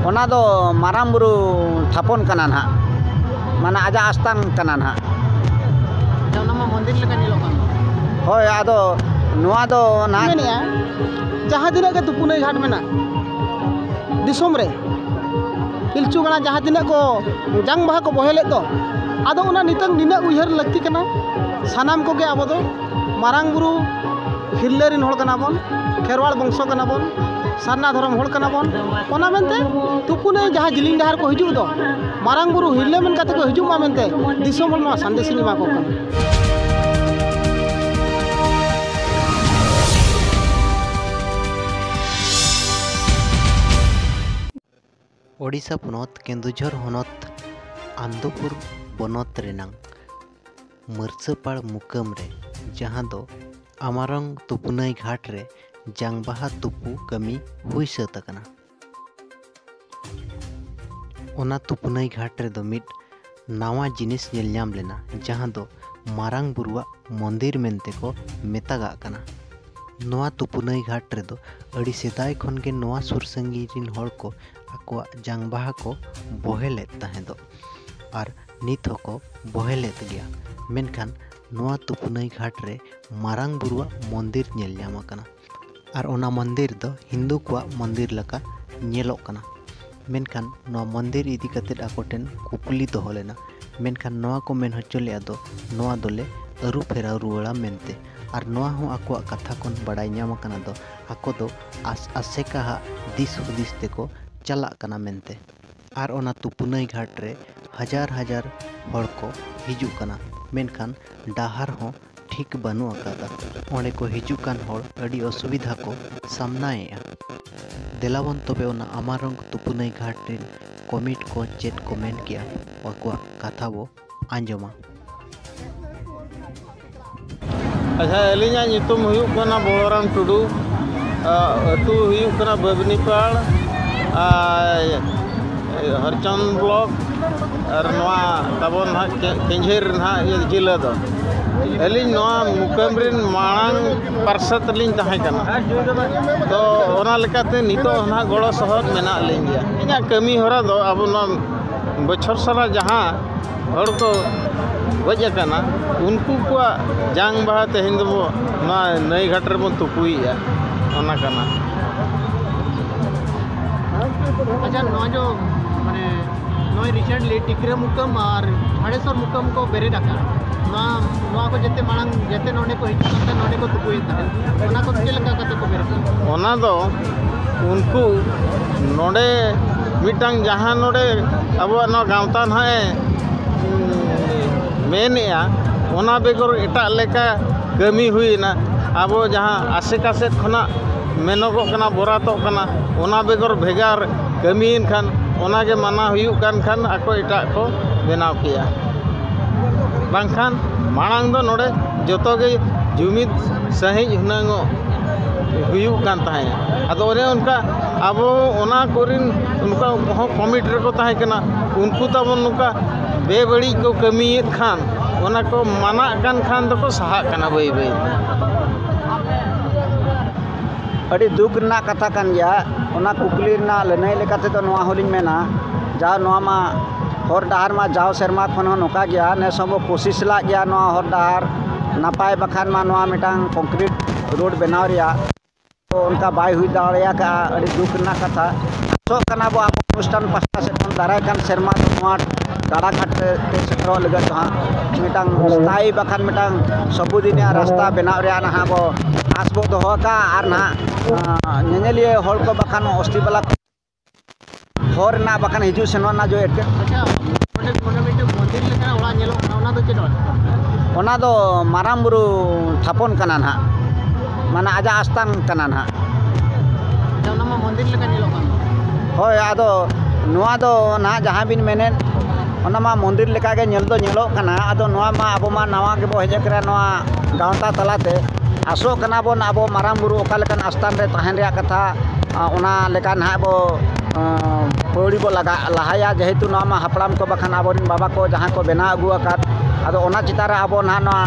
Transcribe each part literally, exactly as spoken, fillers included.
ᱚᱱᱟ ᱫᱚ ᱢᱟᱨᱟᱝ ᱵᱩᱨᱩ ᱛᱷᱟᱯᱚᱱ ᱠᱟᱱᱟ ᱱᱟᱦᱟᱜ, ᱢᱟᱱᱮ ᱟᱡᱟᱜ ᱟᱥᱛᱷᱟᱱ ᱠᱟᱱᱟ ᱱᱟᱦᱟᱜ᱾ ᱟᱪᱪᱷᱟ, ᱚᱱᱟ ᱢᱟ ᱢᱚᱱᱫᱤᱨ ᱞᱮᱠᱟ ᱧᱮᱞᱚᱜ ᱠᱟᱱ ᱫᱚ᱾ ᱦᱳᱭ, ᱟᱫᱚ ᱱᱚᱣᱟ ᱫᱚ ᱱᱟᱦᱟᱜ ᱢᱮᱱᱮᱜᱼᱟ, ᱡᱟᱦᱟᱸ ᱛᱤᱱᱟᱹᱜ ᱜᱮ ᱛᱩᱯᱩᱱᱟᱹᱭ ᱜᱷᱟᱴ ᱢᱮᱱᱟᱜ ᱫᱤᱥᱚᱢ ᱨᱮ, ᱯᱤᱞᱪᱩ ᱜᱟᱲᱟ ᱡᱟᱦᱟᱸ ᱛᱤᱱᱟᱹᱜ ᱠᱚ ᱡᱟᱝ ᱵᱟᱦᱟ ᱠᱚ ᱵᱚᱦᱮᱞᱮᱫ ᱫᱚ, ᱟᱫᱚ ᱚᱱᱟ ᱱᱤᱛᱚᱝ ᱱᱤᱱᱟᱹᱜ ᱩᱭᱦᱟᱹᱨ ᱞᱟᱹᱠᱛᱤ ᱠᱟᱱᱟ, ᱥᱟᱱᱟᱢ ᱠᱚᱜᱮ ᱟᱵᱚ ᱫᱚ ᱢᱟᱨᱟᱝ ᱵᱩᱨᱩ ᱦᱤᱨᱞᱟᱹ ᱨᱮᱱ ᱦᱚᱲ ᱠᱟᱱᱟ ᱵᱚᱱ, ᱠᱷᱮᱨᱣᱟᱲ ᱵᱚᱝᱥᱚ ᱠᱟᱱᱟ ᱵᱚᱱ, ᱥᱟᱨᱱᱟ ᱫᱷᱚᱨᱚᱢ ᱦᱚᱲ ᱠᱟᱱᱟ ᱵᱚᱱ᱾ ᱚᱱᱟ ᱢᱮᱱᱛᱮ ᱛᱩᱯᱩᱱᱟᱹᱭ ᱡᱟᱦᱟᱸ ᱡᱤᱞᱤᱧ ᱰᱟᱦᱟᱨ ᱠᱚ ᱦᱤᱡᱩᱜ ᱫᱚ, ᱢᱟᱨᱟᱝ ᱵᱩᱨᱩ ᱦᱤᱨᱞᱟᱹ ᱢᱮᱱ ᱠᱟᱛᱮ ᱠᱚ ᱦᱤᱡᱩᱜ ᱢᱟ ᱢᱮᱱᱛᱮ ᱫᱤᱥᱚᱢ ᱦᱚᱲ ᱱᱚᱣᱟ ᱥᱟᱸᱫᱮᱥ ᱤᱧ ᱮᱢᱟ ᱠᱚ ᱠᱟᱱᱟ᱾ ᱳᱰᱤᱥᱟ ᱯᱚᱱᱚᱛ ᱠᱮᱱᱫᱩᱡᱷᱚᱨ ᱦᱚᱱᱚᱛ ᱟᱱᱫᱚᱯᱩᱨ ᱵᱚᱱᱚᱛ ᱨᱮᱱᱟᱝ ᱢᱟᱹᱨᱥᱟᱹᱯᱟᱲ ᱢᱩᱠᱟᱹᱢ ᱨᱮ, ᱡᱟᱦᱟᱸ ᱫᱚ ᱟᱢᱟᱨᱚᱝ ᱛᱩᱯᱩᱱᱟᱹᱭ ᱜᱷᱟᱴ ᱨᱮ ᱡᱟᱝᱵᱟᱦᱟ ᱛᱩᱯᱩ ᱠᱟᱹᱢᱤ ᱦᱩᱭ ᱥᱟᱹᱛ ᱟᱠᱟᱱᱟ᱾ ᱚᱱᱟ ᱛᱩᱯᱩᱱᱟᱹᱭ ᱜᱷᱟᱴ ᱨᱮᱫᱚ ᱢᱤᱫ ᱱᱟᱣᱟ ᱡᱤᱱᱤᱥ ᱧᱮᱞ ᱧᱟᱢ ᱞᱮᱱᱟ, ᱡᱟᱦᱟᱸ ᱫᱚ ᱢᱟᱨᱟᱝ ᱵᱩᱨᱩᱣᱟᱜ ᱢᱚᱱᱫᱤᱨ ᱢᱮᱱᱛᱮ ᱠᱚ ᱢᱮᱛᱟᱜᱟᱜ ᱠᱟᱱᱟ᱾ ᱱᱚᱣᱟ ᱛᱩᱯᱩᱱᱟᱹᱭ ᱜᱷᱟᱴ ᱨᱮᱫᱚ ᱟᱹᱰᱤ ᱥᱮᱫᱟᱭ ᱠᱷᱚᱱ ᱜᱮ ᱱᱚᱣᱟ ᱥᱩᱨ ᱥᱟᱺᱜᱤᱧ ᱨᱤᱱ ᱦᱚᱲ ᱠᱚ ᱟᱠᱚᱣᱟᱜ ᱡᱟᱝᱵᱟᱦᱟ ᱠᱚ ᱵᱚᱦᱮᱞᱮᱫ ᱛᱟᱦᱮᱸᱫᱚᱜ, ᱟᱨ ᱱᱤᱛ ᱦᱚᱸᱠᱚ ᱵᱚᱦᱮᱞᱮᱫ ᱜᱮᱭᱟ᱾ ᱢᱮᱱᱠᱷᱟᱱ ᱱᱚᱣᱟ ᱛᱩᱯᱩᱱᱟᱹᱭ ᱜᱷᱟᱴ ᱨᱮ ᱢᱟᱨᱟᱝ ᱵᱩᱨᱩᱣᱟᱜ ᱢᱚᱱᱫᱤᱨ ᱧᱮᱞ ᱧᱟᱢ ᱟᱠᱟᱱᱟ᱾ ᱟᱨ ᱚᱱᱟ ᱢᱚᱱᱫᱤᱨ ᱫᱚ ᱦᱤᱱᱫᱩ ᱠᱚᱣᱟᱜ ᱢᱚᱱᱫᱤᱨ ᱞᱮᱠᱟ ᱧᱮᱞᱚᱜ ᱠᱟᱱᱟ᱾ ᱢᱮᱱᱠᱷᱟᱱ ᱱᱚᱣᱟ ᱢᱚᱱᱫᱤᱨ ᱤᱫᱤ ᱠᱟᱛᱮᱫ ᱟᱠᱚ ᱴᱷᱮᱱ ᱠᱩᱠᱞᱤ ᱫᱚᱦᱚ ᱞᱮᱱᱟ, ᱢᱮᱱᱠᱷᱟᱱ ᱱᱚᱣᱟ ᱠᱚ ᱢᱮᱱ ᱦᱚᱪᱚ ᱞᱮᱫᱼᱟ ᱫᱚ, ᱱᱚᱣᱟ ᱫᱚᱞᱮ ᱟᱹᱨᱩ ᱯᱷᱮᱨᱟᱣ ᱨᱩᱣᱟᱹᱲᱟ ᱢᱮᱱᱛᱮ᱾ ᱟᱨ ᱱᱚᱣᱟ ᱦᱚᱸ ᱟᱠᱚᱣᱟᱜ ᱠᱟᱛᱷᱟ ᱠᱷᱚᱱ ᱵᱟᱰᱟᱭ ᱧᱟᱢ ᱟᱠᱟᱱᱟ ᱫᱚ, ᱟᱠᱚ ᱫᱚ ᱟᱥ ᱟᱥᱮᱠᱟ ᱦᱟᱜ ᱫᱤᱥ ᱦᱩᱫᱤᱥ ᱛᱮᱠᱚ ᱪᱟᱞᱟᱜ ᱠᱟᱱᱟ ᱢᱮᱱᱛᱮ᱾ ᱟᱨ ᱚᱱᱟ ᱛᱩᱯᱩᱱᱟᱹᱭ ᱜᱷᱟᱴ ᱨᱮ ᱦᱟᱡᱟᱨ ᱦᱟᱡᱟᱨ ᱦᱚᱲ ᱠᱚ ᱦᱤᱡᱩᱜ ᱠᱟᱱᱟ, ᱢᱮᱱᱠᱷᱟᱱ ᱰᱟᱦᱟᱨ ᱦᱚᱸ ᱴᱷᱤᱠ ᱵᱟᱹᱱᱩᱜ ᱟᱠᱟᱫᱟ᱾ ᱚᱸᱰᱮ ᱠᱚ ᱦᱤᱡᱩᱜ ᱠᱟᱱ ᱦᱚᱲ ᱟᱹᱰᱤ ᱚᱥᱩᱵᱤᱫᱷᱟ ᱠᱚ ᱥᱟᱢᱱᱟᱭᱮᱫᱼᱟ᱾ ᱫᱮᱞᱟᱵᱚᱱ ᱛᱚᱵᱮ ᱚᱱᱟ ᱟᱢᱟᱨᱚᱝ ᱛᱩᱯᱩᱱᱟᱹᱭ ᱜᱷᱟᱴ ᱨᱮᱱ ᱠᱚᱢᱤᱴ ᱠᱚ ᱪᱮᱫ ᱠᱚ ᱢᱮᱱ ᱠᱮᱜᱼᱟ, ᱟᱠᱚᱣᱟᱜ ᱠᱟᱛᱷᱟ ᱵᱚ ᱟᱸᱡᱚᱢᱟ᱾ ᱟᱪᱪᱷᱟ, ᱟᱹᱞᱤᱧᱟᱜ ᱧᱩᱛᱩᱢ ᱦᱩᱭᱩᱜ ᱠᱟᱱᱟ ᱵᱚᱞᱚᱨᱟᱢ ᱴᱩᱰᱩ᱾ ᱟ, ᱟᱹᱛᱩ ᱦᱩᱭᱩᱜ ᱠᱟᱱᱟ ᱵᱟᱹᱵᱽᱱᱤᱯᱟᱲ, ᱟᱨ ᱦᱚᱨᱪᱚᱱ ᱵᱞᱚᱠ, ᱟᱨ ᱱᱚᱣᱟ ᱛᱟᱵᱚᱱ ᱱᱟᱦᱟᱜ ᱠᱮ-, ᱠᱮᱸᱡᱷᱮᱨ ᱱᱟᱦᱟᱜ ᱤᱭᱟᱹ ᱡᱤᱞᱟᱹ ᱫᱚ᱾ ᱟᱹᱞᱤᱧ ᱱᱚᱣᱟ ᱢᱩᱠᱟᱹᱢ ᱨᱮᱱ ᱢᱟᱲᱟᱝ ᱯᱟᱨᱥᱟᱫ ᱞᱤᱧ ᱛᱟᱦᱮᱸ ᱠᱟᱱᱟ᱾ ᱛᱚ ᱚᱱᱟ ᱞᱮᱠᱟᱛᱮ ᱱᱤᱛᱚᱜ ᱦᱚᱸ ᱱᱟᱦᱟᱜ ᱜᱚᱲᱚ ᱥᱚᱦᱚᱫ ᱢᱮᱱᱟᱜ ᱞᱤᱧ ᱜᱮᱭᱟ᱾ ᱤᱧᱟᱹᱜ ᱠᱟᱹᱢᱤ ᱦᱚᱨᱟ ᱫᱚ ᱟᱵᱚ ᱱᱚᱣᱟ ᱵᱚᱪᱷᱚᱨ ᱥᱟᱞᱟ ᱡᱟᱦᱟᱸ ᱦᱚᱲ ᱠᱚ ᱜᱚᱡ ᱟᱠᱟᱱᱟ, ᱩᱱᱠᱩ ᱠᱚᱣᱟᱜ ᱡᱟᱝ ᱵᱟᱦᱟ ᱛᱮᱦᱮᱧ ᱫᱚᱵᱚ ᱱᱚᱣᱟ ᱱᱟᱹᱭ ᱜᱷᱟᱴ ᱨᱮᱵᱚᱱ ᱛᱩᱯᱩᱭᱮᱫᱼᱟ, ᱚᱱᱟ ᱠᱟᱱᱟ᱾ ᱟᱪᱪᱷᱟ, ᱱᱚᱣᱟ ᱡᱚ ᱢᱟᱱᱮ ᱱᱚᱜᱼᱚᱭ recently ᱴᱤᱠᱨᱟᱹ ᱢᱩᱠᱟᱹᱢ ᱟᱨ ᱦᱟᱲᱮᱥᱚᱨ ᱢᱩᱠᱟᱹᱢ ᱠᱚ ᱵᱮᱨᱮᱫ ᱟᱠᱟᱫ, ᱱᱚᱣᱟ ᱱᱚᱣᱟ ᱠᱚ ᱡᱮᱛᱮ ᱢᱟᱲᱟᱝ ᱡᱮᱛᱮ ᱱᱚᱰᱮ ᱠᱚ ᱦᱤᱡᱩᱜ ᱠᱟᱱ ᱛᱟᱦᱮᱸ, ᱱᱚᱰᱮ ᱠᱚ ᱛᱩᱯᱩᱭᱮᱫ ᱛᱟᱦᱮᱸ, ᱚᱱᱟ ᱠᱚ ᱪᱮᱫ ᱞᱮᱠᱟ ᱠᱟᱛᱮ ᱠᱚ ᱵᱮᱨᱮᱫ ᱟᱠᱟᱫ? ᱚᱱᱟ ᱫᱚ ᱩᱱᱠᱩ ᱱᱚᱰᱮ ᱢᱤᱫᱴᱟᱝ ᱡᱟᱦᱟᱸ ᱱᱚᱰᱮ ᱟᱵᱚᱣᱟᱜ ᱱᱚᱣᱟ ᱜᱟᱶᱛᱟ ᱱᱟᱦᱟᱜ ᱮ ᱢᱮᱱᱮᱜᱼᱟ, ᱚᱱᱟ ᱵᱮᱜᱚᱨ ᱮᱴᱟᱜ ᱞᱮᱠᱟ ᱠᱟᱹᱢᱤ ᱦᱩᱭᱮᱱᱟ᱾ ᱟᱵᱚ ᱡᱟᱦᱟᱸ ᱟᱥᱮᱠᱟ ᱥᱮᱫ ᱠᱷᱚᱱᱟᱜ ᱢᱮᱱᱚᱜᱚᱜ ᱠᱟᱱᱟ, ᱵᱚᱨᱟᱛᱚᱜ ᱠᱟᱱᱟ, ᱚᱱᱟ ᱵᱮᱜᱚᱨ ᱵᱷᱮᱜᱟᱨ ᱠᱟᱹᱢᱤᱭᱮᱱ ᱠᱷᱟᱱ, ᱚᱱᱟᱜᱮ ᱢᱟᱱᱟ ᱦᱩᱭᱩᱜ ᱠᱟᱱ ᱠᱷᱟᱱ ᱟᱠᱚ ᱮᱴᱟᱜ ᱠᱚ ᱵᱮᱱᱟᱣ ᱠᱮᱭᱟ᱾ ᱵᱟᱝᱠᱷᱟᱱ ᱢᱟᱲᱟᱝ ᱫᱚ ᱱᱚᱰᱮ ᱡᱚᱛᱚ ᱜᱮ ᱡᱩᱢᱤᱫ ᱥᱟᱺᱦᱤᱡ ᱦᱩᱱᱟᱹᱝ ᱦᱩᱭᱩᱜ ᱠᱟᱱ ᱛᱟᱦᱮᱸᱫ᱾ ᱟᱫᱚ ᱚᱱᱮ ᱚᱱᱠᱟ ᱟᱵᱚ ᱚᱱᱟ ᱠᱚᱨᱮᱱ ᱚᱱᱠᱟ ᱦᱚᱸ ᱠᱚᱢᱤᱴᱤ ᱨᱮᱠᱚ ᱛᱟᱦᱮᱸ ᱠᱟᱱᱟ, ᱩᱱᱠᱩ ᱛᱟᱵᱚᱱ ᱱᱚᱝᱠᱟ ᱵᱮᱵᱟᱹᱲᱤᱡ ᱠᱚ ᱠᱟᱹᱢᱤᱭᱮᱫ ᱠᱷᱟᱱ, ᱚᱱᱟ ᱠᱚ ᱢᱟᱱᱟᱜ ᱠᱟᱱ ᱠᱷᱟᱱ ᱫᱚᱠᱚ ᱥᱟᱦᱟᱜ ᱠᱟᱱᱟ ᱵᱟᱹᱭ ᱵᱟᱹᱭ ᱛᱮ᱾ ᱟᱹᱰᱤ ᱫᱩᱠ ᱨᱮᱱᱟᱜ ᱠᱟᱛᱷᱟ ᱠᱟᱱ ᱜᱮᱭᱟ᱾ ᱚᱱᱟ ᱠᱩᱠᱞᱤ ᱨᱮᱱᱟᱜ ᱞᱟᱹᱱᱟᱹᱭ ᱞᱮᱠᱟ ᱛᱮᱫᱚ ᱱᱚᱣᱟ ᱦᱚᱸᱞᱤᱧ ᱢᱮᱱᱟ, ᱡᱟᱣ ᱱᱚᱣᱟ ᱢᱟ ᱦᱚᱨ ᱰᱟᱦᱟᱨ ᱢᱟ ᱡᱟᱣ ᱥᱮᱨᱢᱟ ᱠᱷᱚᱱ ᱦᱚᱸ ᱱᱚᱝᱠᱟ ᱜᱮᱭᱟ᱾ ᱱᱮᱥ ᱦᱚᱸᱵᱚ ᱠᱳᱥᱤᱥ ᱞᱟᱜ ᱜᱮᱭᱟ ᱱᱚᱣᱟ ᱦᱚᱨ ᱰᱟᱦᱟᱨ ᱱᱟᱯᱟᱭ, ᱵᱟᱠᱷᱟᱱ ᱢᱟ ᱱᱚᱣᱟ ᱢᱤᱫᱴᱟᱝ concrete road ᱵᱮᱱᱟᱣ ᱨᱮᱭᱟᱜ ᱛᱚ ᱚᱱᱠᱟ ᱵᱟᱭ ᱦᱩᱭ ᱫᱟᱲᱮ ᱟᱠᱟᱫᱼᱟ᱾ ᱟᱹᱰᱤ ᱫᱩᱠ ᱨᱮᱱᱟᱜ ᱠᱟᱛᱷᱟ᱾ ᱟᱥᱚᱜ ᱠᱟᱱᱟ ᱵᱚ ᱟᱵᱚ ᱚᱱᱩᱥᱴᱷᱟᱱ ᱯᱟᱦᱴᱟ ᱥᱮᱫ ᱠᱷᱚᱱ ᱫᱟᱨᱟᱭ ᱠᱟᱱ ᱥᱮᱨᱢᱟ ᱫᱚ ᱱᱚᱣᱟ ᱜᱟᱰᱟ ᱜᱷᱟᱴ ᱛᱮ ᱥᱮᱴᱮᱨᱚᱜ ᱞᱟᱹᱜᱤᱫ ᱫᱚ ᱦᱟᱸᱜ ᱢᱤᱫᱴᱟᱝ ᱥᱛᱷᱟᱭᱤ ᱵᱟᱠᱷᱟᱱ ᱢᱤᱫᱴᱟᱝ ᱥᱚᱵᱩᱫᱤᱱᱤᱭᱟ ᱨᱟᱥᱛᱟ ᱵᱮᱱᱟᱣ ᱨᱮᱭᱟᱜ ᱱᱟᱦᱟᱜ ᱵᱚ ᱟᱸᱥ ᱵᱚ ᱫᱚᱦᱚ ᱟᱠᱟᱫᱼᱟ᱾ ᱟᱨ ᱱᱟᱦᱟᱜ ᱧᱮᱧᱮᱞᱤᱭᱟᱹ ᱦᱚᱲ ᱠᱚ ᱵᱟᱠᱷᱟᱱ ᱚᱥᱴᱤ ᱵᱟᱞᱟ ᱠᱚ ᱦᱚᱨ ᱨᱮᱱᱟᱜ ᱵᱟᱠᱷᱟᱱ ᱦᱤᱡᱩᱜ ᱥᱮᱱᱚᱜ ᱨᱮᱱᱟᱜ ᱡᱚ ᱮᱴᱠᱮ ᱟᱪᱪᱷᱟ, ᱚᱸᱰᱮ ᱚᱸᱰᱮ ᱢᱤᱫᱴᱮᱱ ᱢᱚᱱᱫᱤᱨ ᱞᱮᱠᱟᱱᱟᱜ ᱚᱲᱟᱜ ᱧᱮᱞᱚᱜ ᱠᱟᱱᱟ, ᱚᱱᱟ ᱫᱚ ᱪᱮᱫ ᱚᱲᱟᱜ? ᱚᱱᱟ ᱫᱚ ᱢᱟᱨᱟᱝ ᱵᱩᱨᱩ ᱛᱷᱟᱯᱚᱱ ᱠᱟᱱᱟ ᱱᱟᱦᱟᱜ, ᱢᱟᱱᱮ ᱟᱡᱟᱜ ᱟᱥᱛᱟᱱ ᱠᱟᱱᱟ ᱱᱟᱦᱟᱜ᱾ ᱟᱪᱪᱷᱟ, ᱚᱱᱟ ᱢᱟ ᱢᱚᱱᱫᱤᱨ ᱞᱮᱠᱟ ᱧᱮᱞᱚᱜ ᱠᱟᱱ ᱫᱚ᱾ ᱦᱳᱭ, ᱟᱫᱚ ᱱᱚᱣᱟ ᱫᱚ ᱱᱟᱦᱟᱜ ᱡᱟᱦᱟᱸ ᱵᱤᱱ ᱢᱮᱱᱮᱫ, ᱚᱱᱟ ᱢᱟ ᱢᱚᱱᱫᱤᱨ ᱞᱮᱠᱟᱜᱮ ᱧᱮᱞ ᱫᱚ ᱧᱮᱞᱚᱜ ᱠᱟᱱᱟ᱾ ᱟᱫᱚ ᱱᱚᱣᱟ ᱢᱟ ᱟᱵᱚ ᱢᱟ ᱱᱟᱣᱟ ᱜᱮᱵᱚ ᱦᱮᱡ ᱟᱠᱟᱱᱟ ᱱᱚᱣᱟ ᱜᱟᱶᱛᱟ ᱛᱟᱞᱟᱛᱮ᱾ ᱟᱥᱚᱜ ᱠᱟᱱᱟ ᱵᱚᱱ ᱟᱵᱚ ᱢᱟᱨᱟᱝ ᱵᱩᱨᱩ ᱚᱠᱟ ᱞᱮᱠᱟᱱ ᱟᱥᱛᱟᱱ ᱨᱮ ᱛᱟᱦᱮᱱ ᱨᱮᱭᱟᱜ ᱠᱟᱛᱷᱟ, ᱟ, ᱚᱱᱟ ᱞᱮᱠᱟ ᱱᱟᱦᱟᱜ ᱵᱚ, ᱟ, ᱯᱟᱹᱣᱲᱤ ᱵᱚ ᱞᱟᱜᱟ ᱞᱟᱦᱟᱭᱟ, ᱡᱮᱦᱮᱛᱩ ᱱᱚᱣᱟ ᱢᱟ ᱦᱟᱯᱲᱟᱢ ᱠᱚ ᱵᱟᱠᱷᱟᱱ ᱟᱵᱚᱨᱮᱱ ᱵᱟᱵᱟ ᱠᱚ ᱡᱟᱦᱟᱸ ᱠᱚ ᱵᱮᱱᱟᱣ ᱟᱹᱜᱩ ᱟᱠᱟᱫ, ᱟᱫᱚ ᱚᱱᱟ ᱪᱮᱛᱟᱱ ᱨᱮ ᱟᱵᱚ ᱱᱟᱦᱟᱜ ᱱᱚᱣᱟ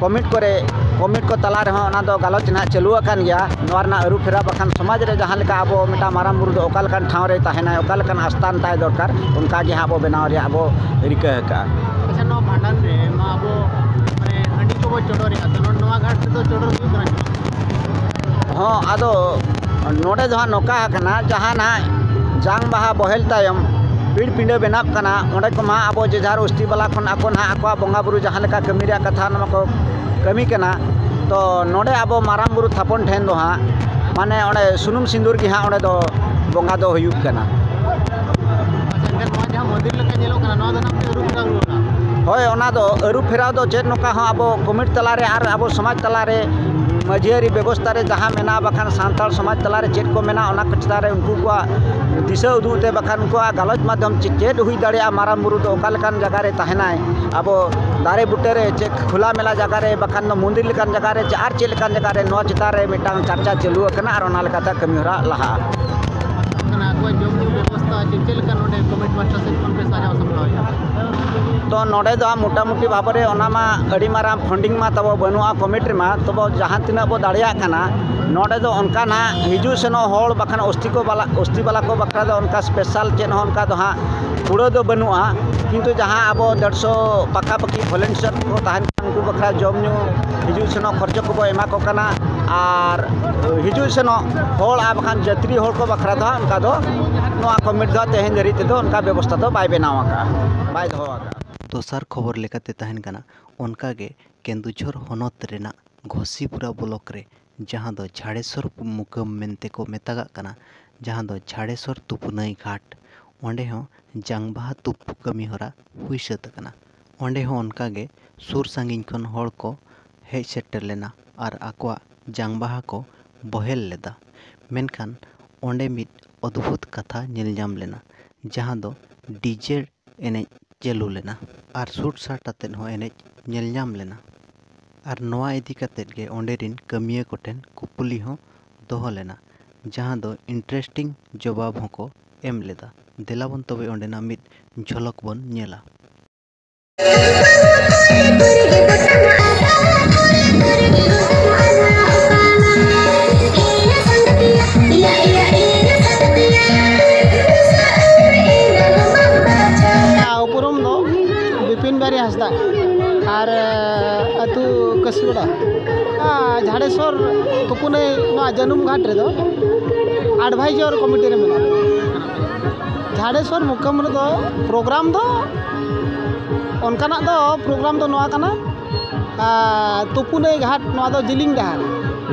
ᱠᱚᱢᱤᱴ ᱠᱚᱨᱮ, ᱠᱚᱢᱤᱴ ᱠᱚ ᱛᱟᱞᱟ ᱨᱮᱦᱚᱸ ᱚᱱᱟ ᱫᱚ ᱜᱟᱞᱚᱪ ᱱᱟᱦᱟᱜ ᱪᱟᱹᱞᱩ ᱟᱠᱟᱱ ᱜᱮᱭᱟ᱾ ᱱᱚᱣᱟ ᱨᱮᱱᱟᱜ ᱟᱹᱨᱩ ᱯᱷᱮᱨᱟᱣ ᱵᱟᱠᱷᱟᱱ ᱥᱚᱢᱟᱡᱽ ᱨᱮ ᱡᱟᱦᱟᱸ ᱞᱮᱠᱟ ᱟᱵᱚ ᱢᱤᱫᱴᱟᱝ ᱢᱟᱨᱟᱝ ᱵᱩᱨᱩ ᱫᱚ ᱚᱠᱟ ᱞᱮᱠᱟᱱ ᱴᱷᱟᱶ ᱨᱮ ᱛᱟᱦᱮᱱᱟᱭ, ᱚᱠᱟ ᱞᱮᱠᱟᱱ ᱟᱥᱛᱷᱟᱱ ᱛᱟᱭ ᱫᱚᱨᱠᱟᱨ, ᱚᱱᱠᱟ ᱜᱮ ᱦᱟᱸᱜ ᱟᱵᱚ ᱵᱮᱱᱟᱣ ᱨᱮᱭᱟᱜ ᱟᱵᱚ ᱨᱤᱠᱟᱹ ᱟᱠᱟᱜᱼᱟ᱾ ᱟᱪᱪᱷᱟ, ᱱᱚᱣᱟ ᱵᱷᱟᱸᱰᱟᱱ ᱨᱮ ᱢᱟ ᱟᱵᱚ ᱢᱟᱱᱮ ᱦᱟᱺᱰᱤ ᱠᱚᱵᱚ ᱪᱚᱰᱚᱨᱮᱫᱼᱟ, ᱛᱚ ᱱᱚᱣᱟ ᱜᱷᱟᱴ ᱨᱮᱫᱚ ᱪᱚᱰᱚᱨ ᱦᱩᱭᱩᱜ ᱠᱟᱱᱟ ᱥᱮ ᱵᱟᱝ? ᱦᱚᱸ, ᱟᱫᱚ ᱱᱚᱰᱮ ᱫᱚ ᱦᱟᱸᱜ ᱱᱚᱝᱠᱟ ᱟᱠᱟᱱᱟ, ᱡᱟᱦᱟᱸ ᱱᱟᱦᱟᱜ ᱡᱟᱝ ᱵᱟᱦᱟ ᱵᱚᱦᱮᱞ ᱛᱟᱭᱚᱢ ᱯᱤᱲ ᱯᱤᱸᱰᱟᱹ ᱵᱮᱱᱟᱜ ᱠᱟᱱᱟ, ᱚᱸᱰᱮ ᱠᱚᱢᱟ ᱟᱵᱚ ᱡᱮ ᱡᱟᱦᱟᱨ ᱚᱥᱛᱤ ᱵᱟᱞᱟ ᱠᱷᱚᱱ ᱟᱠᱚ ᱱᱟᱦᱟᱜ ᱟᱠᱚᱣᱟᱜ ᱵᱚᱸᱜᱟ ᱵᱩᱨᱩ ᱡᱟᱦᱟᱸ ᱞᱮᱠᱟ ᱠᱟᱹᱢᱤ ᱨᱮᱭᱟᱜ ᱠᱟᱛᱷᱟ, ᱚᱱᱟ ᱢᱟᱠᱚ ᱠᱟᱹᱢᱤ ᱠᱟᱱᱟ᱾ ᱛᱚ ᱱᱚᱰᱮ ᱟᱵᱚ ᱢᱟᱨᱟᱝ ᱵᱩᱨᱩ ᱛᱷᱟᱯᱚᱱ ᱴᱷᱮᱱ ᱫᱚ ᱦᱟᱸᱜ ᱢᱟᱱᱮ ᱚᱸᱰᱮ ᱥᱩᱱᱩᱢ ᱥᱤᱸᱫᱩᱨ ᱜᱮ ᱦᱟᱸᱜ ᱚᱸᱰᱮ ᱫᱚ ᱵᱚᱸᱜᱟ ᱫᱚ ᱦᱩᱭᱩᱜ ᱠᱟᱱᱟ᱾ ᱟᱪᱪᱷᱟ, ᱮᱱᱠᱷᱟᱱ ᱱᱚᱣᱟ ᱡᱟᱦᱟᱸ ᱢᱚᱱᱫᱤᱨ ᱞᱮᱠᱟ ᱧᱮᱞᱚᱜ ᱠᱟᱱᱟ, ᱱᱚᱣᱟ ᱫᱚ ᱱᱟᱦᱟᱜ ᱯᱮ ᱟᱹᱨᱩ ᱯᱷᱮᱨᱟᱣ ᱨᱩᱣᱟᱹᱲᱟ? ᱦᱳᱭ, ᱚᱱᱟ ᱫᱚ ᱟᱹᱨᱩ ᱯᱷᱮᱨᱟᱣ ᱫᱚ ᱪᱮᱫ, ᱱᱚᱝᱠᱟ ᱦᱚᱸ ᱟᱵᱚ ᱠᱚᱢᱤᱴ ᱛᱟᱞᱟᱨᱮ ᱟᱨ ᱟᱵᱚ ᱥᱚᱢᱟᱡᱽ ᱛᱟᱞᱟᱨᱮ ᱢᱟᱹᱡᱷᱤᱭᱟᱹᱨᱤ ᱵᱮᱵᱚᱥᱛᱷᱟ ᱨᱮ ᱡᱟᱦᱟᱸ ᱢᱮᱱᱟᱜᱼᱟ, ᱵᱟᱠᱷᱟᱱ ᱥᱟᱱᱛᱟᱲ ᱥᱚᱢᱟᱡᱽ ᱛᱟᱞᱟᱨᱮ ᱪᱮᱫ ᱠᱚ ᱢᱮᱱᱟᱜᱼᱟ, ᱚᱱᱟ ᱠᱚ ᱪᱮᱛᱟᱱ ᱨᱮ ᱩᱱᱠᱩ ᱠᱚᱣᱟᱜ ᱫᱤᱥᱟᱹ ᱩᱫᱩᱜ ᱛᱮ, ᱵᱟᱠᱷᱟᱱ ᱩᱱᱠᱩᱣᱟᱜ ᱜᱟᱞᱚᱪ ᱢᱟᱫᱽᱫᱷᱚᱢ ᱪᱮ-, ᱪᱮᱫ ᱦᱩᱭ ᱫᱟᱲᱮᱭᱟᱜᱼᱟ, ᱢᱟᱨᱟᱝ ᱵᱩᱨᱩ ᱫᱚ ᱚᱠᱟ ᱞᱮᱠᱟᱱ ᱡᱟᱭᱜᱟ ᱨᱮ ᱛᱟᱦᱮᱱᱟᱭ, ᱟᱵᱚ ᱫᱟᱨᱮ ᱵᱩᱴᱟᱹ ᱨᱮ ᱪᱮᱫ ᱠᱷᱩᱞᱟ ᱢᱮᱞᱟ ᱡᱟᱭᱜᱟ ᱨᱮ, ᱵᱟᱠᱷᱟᱱ ᱫᱚ ᱢᱚᱱᱫᱤᱨ ᱞᱮᱠᱟᱱ ᱡᱟᱭᱜᱟ ᱨᱮ, ᱪᱮ ᱟᱨ ᱪᱮᱫ ᱞᱮᱠᱟᱱ ᱡᱟᱭᱜᱟ ᱨᱮ, ᱱᱚᱣᱟ ᱪᱮᱛᱟᱱ ᱨᱮ ᱢᱤᱫᱴᱟᱝ ᱪᱟᱨᱪᱟ ᱪᱟᱹᱞᱩ ᱟᱠᱟᱱᱟ ᱟᱨ ᱚᱱᱟ ᱞᱮᱠᱟᱛᱮ ᱠᱟᱹᱢᱤ ᱦᱚᱨᱟ ᱞᱟᱦᱟᱜᱼᱟ᱾ ᱠᱟᱱᱟ, ᱟᱠᱚᱣᱟᱜ ᱡᱚᱢ ᱧᱩ ᱵᱮᱵᱚᱥᱛᱷᱟ ᱪᱮᱫ, ᱪᱮᱫ ᱞᱮᱠᱟ ᱱᱚᱰᱮ ᱠᱚᱢᱤᱴ ᱯᱟᱦᱴᱟ ᱥᱮᱫ ᱠᱷᱚᱱ ᱯᱮ ᱥᱟᱡᱟᱣ ᱥᱟᱯᱲᱟᱣᱮᱫᱼᱟ? ᱛᱚ ᱱᱚᱰᱮ ᱫᱚ ᱢᱚᱴᱟᱢᱩᱴᱤ ᱵᱷᱟᱵᱽ ᱨᱮ ᱚᱱᱟ ᱢᱟ ᱟᱹᱰᱤ ᱢᱟᱨᱟᱝ ᱯᱷᱟᱱᱰᱤᱝ ᱢᱟ ᱛᱟᱵᱚ ᱵᱟᱹᱱᱩᱜᱼᱟ ᱠᱚᱢᱤᱴ ᱨᱮᱢᱟ, ᱛᱚᱵᱮ ᱡᱟᱦᱟᱸ ᱛᱤᱱᱟᱹᱜ ᱵᱚ ᱫᱟᱲᱮᱭᱟᱜ ᱠᱟᱱᱟ᱾ ᱱᱚᱰᱮ ᱫᱚ ᱚᱱᱠᱟ ᱱᱟᱦᱟᱜ ᱦᱤᱡᱩᱜ ᱥᱮᱱᱚᱜ ᱦᱚᱲ ᱵᱟᱠᱷᱟᱱ ᱚᱥᱛᱤ ᱠᱚ ᱵᱟᱞᱟ, ᱚᱥᱛᱤ ᱵᱟᱞᱟ ᱠᱚ ᱵᱟᱠᱷᱨᱟ ᱫᱚ ᱚᱱᱠᱟ ᱥᱯᱮᱥᱟᱞ ᱪᱮᱫ ᱦᱚᱸ ᱚᱱᱠᱟ ᱫᱚ ᱦᱟᱸᱜ ᱠᱩᱲᱟᱹ ᱫᱚ ᱵᱟᱹᱱᱩᱜᱼᱟ, ᱠᱤᱱᱛᱩ ᱡᱟᱦᱟᱸ ᱟᱵᱚ ᱰᱮᱲᱥᱚ ᱯᱟᱠᱟᱯᱟᱠᱤ ᱵᱷᱚᱞᱮᱱᱴᱤᱭᱟᱨ ᱠᱚ ᱛᱟᱦᱮᱱ ᱠᱟᱱᱟ, ᱩᱱᱠᱩ ᱵᱟᱠᱷᱨᱟ ᱡᱚᱢ ᱧᱩ, ᱦᱤᱡᱩᱜ ᱥᱮᱱᱚᱜ ᱠᱷᱚᱨᱪᱟ ᱠᱚᱵᱚ ᱮᱢᱟ ᱠᱚ ᱠᱟᱱᱟ᱾ ᱟᱨ ᱦᱤᱡᱩᱜ ᱥᱮᱱᱚᱜ ᱦᱚᱲ ᱟᱨ ᱵᱟᱠᱷᱟᱱ ᱡᱟᱹᱛᱨᱤ ᱦᱚᱲ ᱠᱚ ᱵᱟᱠᱷᱨᱟ ᱫᱚ ᱦᱟᱸᱜ ᱚᱱᱠᱟ ᱫᱚ ᱱᱚᱣᱟ ᱠᱚᱢᱤᱴ ᱫᱚ ᱛᱮᱦᱮᱧ ᱫᱷᱟᱹᱨᱤᱡ ᱛᱮᱫᱚ ᱚᱱᱠᱟ ᱵᱮᱵᱚᱥᱛᱷᱟ ᱫᱚ ᱵᱟᱭ ᱵᱮᱱᱟᱣ ᱟᱠᱟᱫᱼᱟ, ᱵᱟᱭ ᱫᱚᱦᱚ ᱟᱠᱟᱫᱼᱟ᱾ ᱫᱚᱥᱟᱨ ᱠᱷᱚᱵᱚᱨ ᱞᱮᱠᱟᱛᱮ ᱛᱟᱦᱮᱱ ᱠᱟᱱᱟ, ᱚᱱᱠᱟᱜᱮ ᱠᱮᱱᱫᱩᱡᱷᱚᱨ ᱦᱚᱱᱚᱛ ᱨᱮᱱᱟᱜ ᱜᱷᱚᱥᱤᱯᱩᱨᱟ ᱵᱞᱚᱠ ᱨᱮ, ᱡᱟᱦᱟᱸ ᱫᱚ ᱡᱷᱟᱲᱮᱥᱚᱨ ᱢᱩᱠᱟᱹᱢ ᱢᱮᱱᱛᱮ ᱠᱚ ᱢᱮᱛᱟᱜᱟᱜ ᱠᱟᱱᱟ, ᱡᱟᱦᱟᱸ ᱫᱚ ᱡᱷᱟᱲᱮᱥᱚᱨ ᱛᱩᱯᱩᱱᱟᱹᱭ ᱜᱷᱟᱴ, ᱚᱸᱰᱮ ᱦᱚᱸ ᱡᱟᱝ ᱵᱟᱦᱟ ᱛᱩᱯᱩ ᱠᱟᱹᱢᱤ ᱦᱚᱨᱟ ᱦᱩᱭ ᱥᱟᱹᱛ ᱟᱠᱟᱱᱟ᱾ ᱚᱸᱰᱮ ᱦᱚᱸ ᱚᱱᱠᱟᱜᱮ ᱥᱩᱨ ᱥᱟᱺᱜᱤᱧ ᱠᱷᱚᱱ ᱦᱚᱲ ᱠᱚ ᱦᱮᱡ ᱥᱮᱴᱮᱨ ᱞᱮᱱᱟ ᱟᱨ ᱟᱠᱚᱣᱟᱜ ᱡᱟᱝ ᱵᱟᱦᱟ ᱠᱚ ᱵᱚᱦᱮᱞ ᱞᱮᱫᱟ᱾ ᱢᱮᱱᱠᱷᱟᱱ ᱚᱸᱰᱮ ᱢᱤᱫ ᱚᱫᱽᱵᱷᱩᱛ ᱠᱟᱛᱷᱟ ᱧᱮᱞ ᱧᱟᱢ ᱞᱮᱱᱟ, ᱡᱟᱦᱟᱸ ᱫᱚ ᱰᱤᱡᱮ ᱮᱱᱮᱡ ᱪᱟᱹᱞᱩ ᱞᱮᱱᱟ ᱟᱨ ᱥᱩᱴ ᱥᱟᱴ ᱟᱛᱮᱫ ᱦᱚᱸ ᱮᱱᱮᱡ ᱧᱮᱞ ᱧᱟᱢ ᱞᱮᱱᱟ᱾ ᱟᱨ ᱱᱚᱣᱟ ᱤᱫᱤ ᱠᱟᱛᱮᱫ ᱜᱮ ᱚᱸᱰᱮ ᱨᱤᱱ ᱠᱟᱹᱢᱤᱭᱟᱹ ᱠᱚᱴᱷᱮᱱ ᱠᱩᱯᱞᱤ ᱦᱚᱸ ᱫᱚᱦᱚ ᱞᱮᱱᱟ, ᱡᱟᱦᱟᱸ ᱫᱚ ᱤᱱᱴᱟᱨᱮᱥᱴᱤᱝ ᱡᱚᱵᱟᱵ ᱦᱚᱸᱠᱚ ᱮᱢ ᱞᱮᱫᱟ᱾ ᱫᱮᱞᱟ ᱵᱚᱱ ᱛᱚᱵᱮ ᱚᱸᱰᱮᱱᱟᱜ ᱢᱤᱫ ᱡᱷᱚᱞᱚᱠ ᱵᱚᱱ ᱧᱮᱞᱟ᱾ ᱩᱯᱨᱩᱢ ᱫᱚ ᱵᱤᱯᱤᱱ ᱵᱤᱦᱟᱨᱤ ᱦᱟᱸᱥᱫᱟ ᱟᱨ ᱟᱹᱛᱩ ᱠᱟᱹᱥᱤᱜᱚᱰᱟ᱾ ᱡᱷᱟᱲᱮᱥᱥᱚᱨ ᱛᱩᱯᱩᱱᱟᱹᱭ ᱱᱚᱣᱟ ᱡᱟᱹᱱᱩᱢ ᱜᱷᱟᱴ ᱨᱮᱫᱚ advisor committee ᱨᱮ ᱢᱮᱱᱟᱜ ᱞᱤᱧᱟ᱾ ᱡᱷᱟᱲᱮᱥᱥᱚᱨ ᱢᱩᱠᱟᱢ ᱨᱮᱫᱚ program ᱫᱚ ᱚᱱᱠᱟᱱᱟᱜ ᱫᱚ program ᱫᱚ ᱱᱚᱣᱟ ᱠᱟᱱᱟ, ᱟᱨ ᱛᱩᱯᱩᱱᱟᱹᱭ ᱜᱷᱟᱴ, ᱱᱚᱣᱟ ᱫᱚ ᱡᱤᱞᱤᱧ ᱰᱟᱦᱟᱨ᱾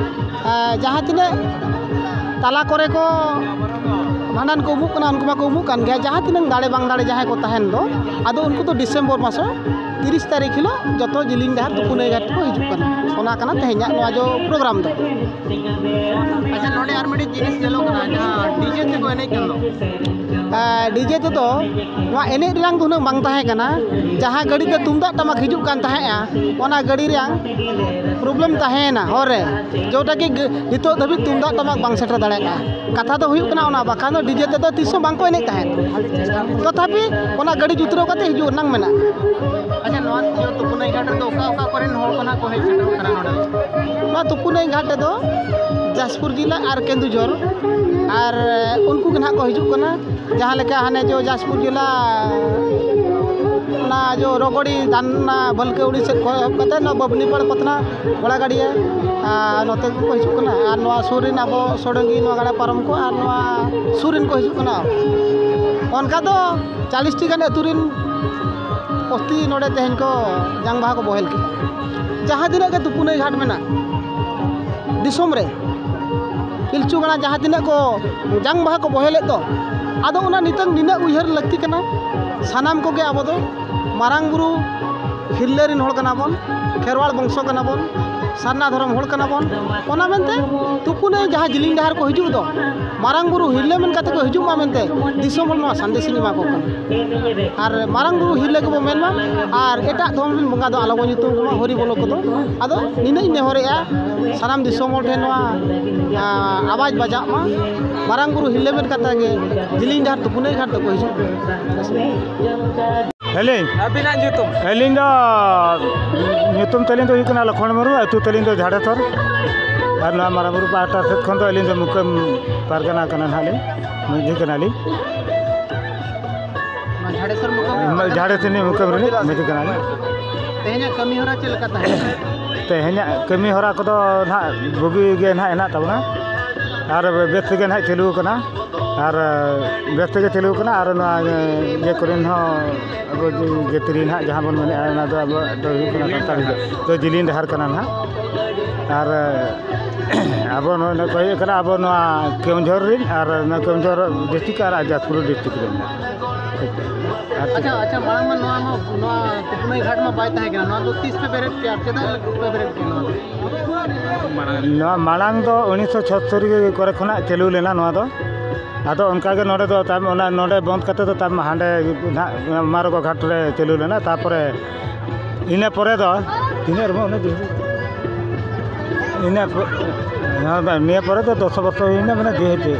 ᱟᱨ ᱡᱟᱦᱟᱸ ᱛᱤᱱᱟᱹᱜ ᱛᱟᱞᱟ ᱠᱚᱨᱮ ᱠᱚ ᱵᱷᱟᱸᱰᱟᱱ ᱠᱚ ᱩᱢᱩᱜ ᱠᱟᱱᱟ, ᱩᱱᱠᱩ ᱢᱟᱠᱚ ᱩᱢᱩᱜ ᱠᱟᱱ ᱜᱮᱭᱟ, ᱡᱟᱦᱟᱸ ᱛᱤᱱᱟᱹᱜ ᱫᱟᱲᱮ ᱵᱟᱝ ᱫᱟᱲᱮ ᱡᱟᱦᱟᱸᱭ ᱠᱚ ᱛᱟᱦᱮᱱ ᱫᱚ, ᱟᱫᱚ ᱩᱱᱠᱩ ᱫᱚ ᱰᱤᱥᱮᱢᱵᱚᱨ ᱢᱟᱥ ᱛᱤᱨᱤᱥ ᱛᱟᱹᱨᱤᱠᱷ ᱦᱤᱞᱳᱜ ᱡᱚᱛᱚ ᱡᱤᱞᱤᱧ ᱰᱟᱦᱟᱨ ᱛᱩᱯᱩᱱᱟᱹᱭ ᱜᱷᱟᱴ ᱠᱚ ᱦᱤᱡᱩᱜ ᱠᱟᱱᱟ᱾ ᱚᱱᱟ ᱠᱟᱱᱟ ᱛᱮᱦᱮᱧᱟᱜ ᱱᱚᱣᱟ ᱡᱚ program ᱫᱚ᱾ ᱟᱪᱪᱷᱟ, ᱱᱚᱰᱮ ᱟᱨ ᱢᱤᱫᱴᱤᱡ ᱡᱤᱱᱤᱥ ᱧᱮᱞᱚᱜ ᱠᱟᱱᱟ, ᱡᱟᱦᱟᱸ DJ ᱛᱮᱠᱚ ᱮᱱᱮᱡ ᱠᱟᱱ ᱫᱚ᱾ ᱟᱨ DJ ᱛᱮᱫᱚ ᱱᱚᱣᱟ ᱮᱱᱮᱡ ᱨᱮᱱᱟᱜ ᱫᱚ ᱩᱱᱟᱹᱜ ᱵᱟᱝ ᱛᱟᱦᱮᱸ ᱠᱟᱱᱟ᱾ ᱡᱟᱦᱟᱸ ᱜᱟᱹᱰᱤ ᱛᱮ ᱛᱩᱢᱫᱟᱜ ᱴᱟᱢᱟᱠ ᱦᱤᱡᱩᱜ ᱠᱟᱱ ᱛᱟᱦᱮᱸᱜᱼᱟ, ᱚᱱᱟ ᱜᱟᱹᱰᱤ ᱨᱮᱭᱟᱜ problem ᱛᱟᱦᱮᱸᱭᱮᱱᱟ ᱦᱚᱨ ᱨᱮ, ᱡᱚᱴᱟ ᱠᱤ ᱜᱟᱹ-, ᱱᱤᱛᱚᱜ ᱫᱷᱟᱹᱵᱤᱡ ᱛᱩᱢᱫᱟᱜ ᱴᱟᱢᱟᱠ ᱵᱟᱝ ᱥᱮᱴᱮᱨ ᱫᱟᱲᱮᱭᱟᱜᱼᱟ᱾ ᱠᱟᱛᱷᱟ ᱫᱚ ᱦᱩᱭᱩᱜ ᱠᱟᱱᱟ ᱚᱱᱟ, ᱵᱟᱠᱷᱟᱱ ᱫᱚ DJ ᱛᱮᱫᱚ ᱛᱤᱥ ᱦᱚᱸ ᱵᱟᱝ ᱠᱚ ᱮᱱᱮᱡ ᱛᱟᱦᱮᱸᱫ᱾ ᱛᱚᱛᱷᱟᱯᱤ ᱚᱱᱟ ᱜᱟᱹᱰᱤ ᱡᱩᱛᱨᱟᱹᱣ ᱠᱟᱛᱮ ᱦᱤᱡᱩᱜ ᱨᱮᱱᱟᱜ ᱢᱮᱱᱟᱜᱼᱟ᱾ ᱟᱪᱪᱷᱟ, ᱱᱚᱣᱟ ᱤᱭᱟᱹ ᱛᱩᱯᱩᱱᱟᱹᱭ ᱜᱷᱟᱴ ᱨᱮᱫᱚ ᱚᱠᱟ ᱚᱠᱟ ᱠᱚᱨᱮᱱ ᱦᱚᱲ ᱠᱚ ᱱᱟᱜ ᱠᱚ ᱦᱮᱡ ᱥᱮᱴᱮᱨᱚᱜ ᱠᱟᱱᱟ ᱱᱚᱰᱮ ᱫᱚ? ᱱᱚᱣᱟ ᱛᱩᱯᱩᱱᱟᱹᱭ ᱜᱷᱟᱴ ᱨᱮᱫᱚ ᱡᱟᱡᱽᱯᱩᱨ ᱡᱮᱞᱟ ᱟᱨ ᱠᱮᱱᱫᱩᱡᱷᱚᱨ ᱟᱨ ᱩᱱᱠᱩ ᱜᱮ ᱱᱟᱜ ᱠᱚ ᱦᱤᱡᱩᱜ ᱠᱟᱱᱟ᱾ ᱡᱟᱦᱟᱸ ᱞᱮᱠᱟ ᱦᱟᱱᱮ ᱡᱚ ᱡᱟᱡᱽᱯᱩᱨ ᱡᱮᱞᱟ, ᱚᱱᱟ ᱡᱚ ᱨᱚᱜᱚᱲᱤ ᱫᱟᱱᱟ ᱵᱟᱹᱞᱠᱟᱹᱣᱲᱤ ᱥᱮᱫ ᱠᱷᱚᱱ ᱮᱦᱚᱵ ᱠᱟᱛᱮ ᱱᱚᱣᱟ ᱵᱟᱵᱽᱱᱤᱯᱟᱲ ᱯᱟᱛᱱᱟ ᱜᱷᱚᱲᱟᱜᱟᱹᱲᱤᱭᱟᱹ, ᱟᱨ ᱱᱚᱛᱮ ᱠᱚ ᱦᱤᱡᱩᱜ ᱠᱟᱱᱟ᱾ ᱟᱨ ᱱᱚᱣᱟ ᱥᱩᱨ ᱨᱮᱱ ᱟᱵᱚ ᱥᱚᱰᱚᱝᱜᱤ ᱱᱚᱣᱟ ᱜᱟᱰᱟ ᱯᱟᱨᱚᱢ ᱠᱚ ᱟᱨ ᱱᱚᱣᱟ ᱥᱩᱨ ᱨᱮᱱ ᱠᱚ ᱦᱤᱡᱩᱜ ᱠᱟᱱᱟ᱾ ᱚᱱᱠᱟ ᱫᱚ ᱪᱟᱞᱤᱥ ᱴᱤ ᱜᱟᱱ ᱟᱹᱛᱩ ᱨᱮᱱ ᱵᱚᱥᱛᱤ ᱱᱚᱰᱮ ᱛᱮᱦᱮᱧ ᱠᱚ ᱡᱟᱝ ᱵᱟᱦᱟ ᱠᱚ ᱵᱚᱦᱮᱞ ᱠᱮᱫᱟ᱾ ᱡᱟᱦᱟᱸ ᱛᱤᱱᱟᱹᱜ ᱜᱮ ᱛᱩᱯᱩᱱᱟᱹᱭ ᱜᱷᱟᱴ ᱢᱮᱱᱟᱜ ᱫᱤᱥᱚᱢ ᱨᱮ, ᱯᱤᱞᱪᱩ ᱜᱟᱲᱟ ᱡᱟᱦᱟᱸ ᱛᱤᱱᱟᱹᱜ ᱠᱚ ᱡᱟᱝ ᱵᱟᱦᱟ ᱠᱚ ᱵᱚᱦᱮᱞᱮᱫ ᱫᱚ, ᱟᱫᱚ ᱚᱱᱟ ᱱᱤᱛᱚᱝ ᱱᱤᱱᱟᱹᱜ ᱩᱭᱦᱟᱹᱨ ᱞᱟᱹᱠᱛᱤ ᱠᱟᱱᱟ, ᱥᱟᱱᱟᱢ ᱠᱚᱜᱮ ᱟᱵᱚ ᱫᱚ ᱢᱟᱨᱟᱝ ᱵᱩᱨᱩ ᱦᱤᱨᱞᱟᱹ ᱨᱮᱱ ᱦᱚᱲ ᱠᱟᱱᱟ ᱵᱚᱱ, ᱠᱷᱮᱨᱣᱟᱲ ᱵᱚᱝᱥᱚ ᱠᱟᱱᱟ ᱵᱚᱱ, ᱥᱟᱨᱱᱟ ᱫᱷᱚᱨᱚᱢ ᱦᱚᱲ ᱠᱟᱱᱟ ᱵᱚᱱ᱾ ᱚᱱᱟ ᱢᱮᱱᱛᱮ ᱛᱩᱯᱩᱱᱟᱹᱭ ᱡᱟᱦᱟᱸ ᱡᱤᱞᱤᱧ ᱰᱟᱦᱟᱨ ᱠᱚ ᱦᱤᱡᱩᱜ ᱫᱚ, ᱢᱟᱨᱟᱝ ᱵᱩᱨᱩ ᱦᱤᱨᱞᱟᱹ ᱢᱮᱱ ᱠᱟᱛᱮ ᱠᱚ ᱦᱤᱡᱩᱜ ᱢᱟ ᱢᱮᱱᱛᱮ ᱫᱤᱥᱚᱢ ᱦᱚᱲ ᱱᱚᱣᱟ ᱥᱟᱸᱫᱮᱥ ᱤᱧ ᱮᱢᱟ ᱠᱚ ᱠᱟᱱᱟ᱾ ᱟᱨ ᱢᱟᱨᱟᱝ ᱵᱩᱨᱩ ᱦᱤᱨᱞᱟᱹ ᱜᱮᱵᱚ ᱢᱮᱱ ᱢᱟ, ᱟᱨ ᱮᱴᱟᱜ ᱫᱷᱚᱨᱚᱢ ᱨᱮᱱ ᱵᱚᱸᱜᱟ ᱫᱚ ᱟᱞᱚ ᱵᱚᱱ ᱧᱩᱛᱩᱢ ᱠᱚᱢᱟ, ᱦᱚᱨᱤ ᱵᱚᱞᱚ ᱠᱚᱫᱚ᱾ ᱟᱫᱚ ᱱᱤᱱᱟᱹᱜ ᱤᱧ ᱱᱮᱦᱚᱨᱮᱜᱼᱟ, ᱥᱟᱱᱟᱢ ᱫᱤᱥᱚᱢ ᱦᱚᱲ ᱴᱷᱮᱱ ᱱᱚᱣᱟ, ᱟ, ᱟᱣᱟᱡᱽ ᱵᱟᱡᱟᱜ ᱢᱟ, ᱢᱟᱨᱟᱝ ᱵᱩᱨᱩ ᱦᱤᱨᱞᱟᱹ ᱢᱮᱱ ᱠᱟᱛᱮ ᱜᱮ ᱡᱤᱞᱤᱧ ᱰᱟᱦᱟᱨ ᱛᱩᱯᱩᱱᱟᱹᱭ ᱜᱷᱟᱴ ᱫᱚᱠᱚ ᱦᱤᱡᱩᱜ ᱠᱟᱱᱟ᱾ ᱟᱹᱞᱤᱧ? ᱟᱹᱵᱤᱱᱟᱜ ᱧᱩᱛᱩᱢ? ᱟᱹᱞᱤᱧ ᱫᱚ, ᱧᱩᱛᱩᱢ ᱛᱟᱹᱞᱤᱧ ᱫᱚ ᱦᱩᱭᱩᱜ ᱠᱟᱱᱟ ᱞᱚᱠᱷᱢᱚᱬ ᱢᱩᱨᱢᱩ, ᱟᱹᱛᱩ ᱛᱟᱹᱞᱤᱧ ᱫᱚ ᱡᱷᱟᱲᱮᱥᱚᱨ᱾ ᱟᱨ ᱱᱚᱣᱟ ᱢᱟᱨᱟᱝ ᱵᱩᱨᱩ ᱯᱟᱦᱴᱟ ᱥᱮᱫ ᱠᱷᱚᱱ ᱫᱚ ᱟᱹᱞᱤᱧ ᱫᱚ ᱢᱩᱠᱟᱹᱢ ᱯᱟᱨᱜᱟᱱᱟ ᱠᱟᱱᱟ ᱱᱟᱦᱟᱜ ᱞᱤᱧ, ᱢᱟᱹᱡᱷᱤ ᱠᱟᱱᱟᱞᱤᱧ᱾ ᱱᱚᱣᱟ ᱡᱷᱟᱲᱮᱥᱚᱨ ᱢᱩᱠᱟᱹᱢ? ᱡᱷᱟᱲᱮᱥᱚᱨ ᱢᱩᱠᱟᱹᱢ ᱨᱤᱱᱤᱡ ᱢᱟᱹᱡᱷᱤ ᱠᱟᱱᱟᱞᱤᱧ᱾ ᱛᱮᱦᱮᱧᱟᱜ ᱠᱟᱹᱢᱤ ᱦᱚᱨᱟ ᱪᱮᱫ ᱞᱮᱠᱟ ᱛᱟᱦᱮᱸ ᱠᱟᱱᱟ? ᱛᱮᱦᱮᱧᱟᱜ ᱠᱟᱹᱢᱤ ᱦᱚᱨᱟ ᱠᱚᱫᱚ ᱱᱟᱦᱟᱜ ᱵᱩᱜᱤ ᱜᱮ ᱱᱟᱦᱟᱜ ᱦᱮᱱᱟᱜ ᱛᱟᱵᱚᱱᱟ ᱟᱨ ᱵᱮᱥ ᱛᱮᱜᱮ ᱱᱟᱦᱟᱜ ᱪᱟᱹᱞᱩ ᱟᱠᱟᱱᱟ᱾ ᱟᱨ ᱵᱮᱥ ᱛᱮᱜᱮ ᱪᱟᱹᱞᱩ ᱟᱠᱟᱱᱟ᱾ ᱟᱨ ᱱᱚᱣᱟ ᱤᱭᱟᱹ ᱠᱚᱨᱮᱱ ᱦᱚᱸ ᱟᱵᱚ ᱡᱟᱹᱛᱤ ᱨᱮ ᱱᱟᱦᱟᱜ ᱡᱟᱦᱟᱸ ᱵᱚᱱ ᱢᱮᱱᱮᱫᱼᱟ, ᱚᱱᱟ ᱫᱚ ᱟᱵᱚᱣᱟᱜ ᱫᱚ ᱦᱩᱭᱩᱜ ᱠᱟᱱᱟ ᱥᱟᱱᱛᱟᱲ ᱫᱚ ᱡᱤᱞᱤᱧ ᱰᱟᱦᱟᱨ ᱠᱟᱱᱟ ᱱᱟᱦᱟᱜ᱾ ᱟᱨ ᱟᱵᱚ ᱱᱚᱜᱼᱚᱭ ᱱᱚᱝᱠᱟ ᱦᱩᱭᱩᱜ ᱠᱟᱱᱟ, ᱟᱵᱚ ᱱᱚᱣᱟ ᱠᱮᱣᱚᱱᱡᱷᱚᱨ ᱨᱮᱱ ᱟᱨ ᱱᱚᱣᱟ ᱠᱮᱣᱚᱱᱡᱷᱚᱨ ᱰᱤᱥᱴᱨᱤᱠᱴ ᱟᱨ ᱡᱟᱡᱽᱯᱩᱨ ᱰᱤᱥᱴᱨᱤᱠᱴ ᱨᱮᱱ ᱱᱟᱦᱟᱜ᱾ ᱟᱪᱪᱷᱟ, ᱟᱪᱪᱷᱟ, ᱢᱟᱲᱟᱝ ᱢᱟ ᱱᱚᱣᱟ ᱢᱟ, ᱱᱚᱣᱟ ᱠᱩᱴᱱᱟᱹᱭ ᱜᱷᱟᱴ ᱢᱟ ᱵᱟᱭ ᱛᱟᱦᱮᱸ ᱠᱟᱱᱟ᱾ ᱱᱚᱣᱟ ᱫᱚ ᱛᱤᱥ ᱯᱮ ᱵᱮᱨᱮᱫ ᱠᱮᱜᱼᱟ? ᱪᱮᱫᱟᱜ ᱯᱮ ᱵᱮᱨᱮᱫ ᱠᱮᱜᱼᱟ ᱱᱚᱣᱟ ᱫᱚ? ᱱᱚᱣᱟ ᱢᱟᱲᱟᱝ ᱫᱚ ᱩᱱᱤᱥᱥᱚ ᱪᱷᱚᱛᱛᱚᱨ ᱠᱚᱨᱮ ᱠᱷᱚᱱᱟᱜ ᱪᱟᱹᱞᱩ ᱞᱮᱱᱟ ᱱᱚᱣᱟ ᱫᱚ᱾ ᱟᱫᱚ ᱚᱱᱠᱟ ᱜᱮ ᱱᱚᱰᱮ ᱫᱚ ᱛᱟᱭᱚᱢ, ᱚᱱᱟ ᱱᱚᱰᱮ ᱵᱚᱱᱫᱽ ᱠᱟᱛᱮ ᱫᱚ ᱛᱟᱭᱚᱢ ᱦᱟᱸᱰᱮ ᱱᱟᱦᱟᱜ ᱢᱟᱨᱜᱚ ᱜᱷᱟᱴ ᱨᱮ ᱪᱟᱹᱞᱩ ᱞᱮᱱᱟ᱾ ᱛᱟᱨᱯᱚᱨᱮ ᱤᱱᱟᱹ ᱯᱚᱨᱮ ᱫᱚ ᱛᱤᱱᱟᱹᱜ ᱨᱮᱢᱟ ᱩᱱᱟᱹᱜ ᱫᱤᱱ, ᱤᱱᱟᱹ ᱯᱚ-, ᱦᱮᱸ, ᱱᱤᱭᱟᱹ ᱯᱚᱨᱮ ᱫᱚ ᱫᱚᱥ ᱵᱚᱪᱷᱚᱨ ᱦᱩᱭᱱᱟ, ᱢᱟᱱᱮ ᱡᱮᱦᱮᱛᱩ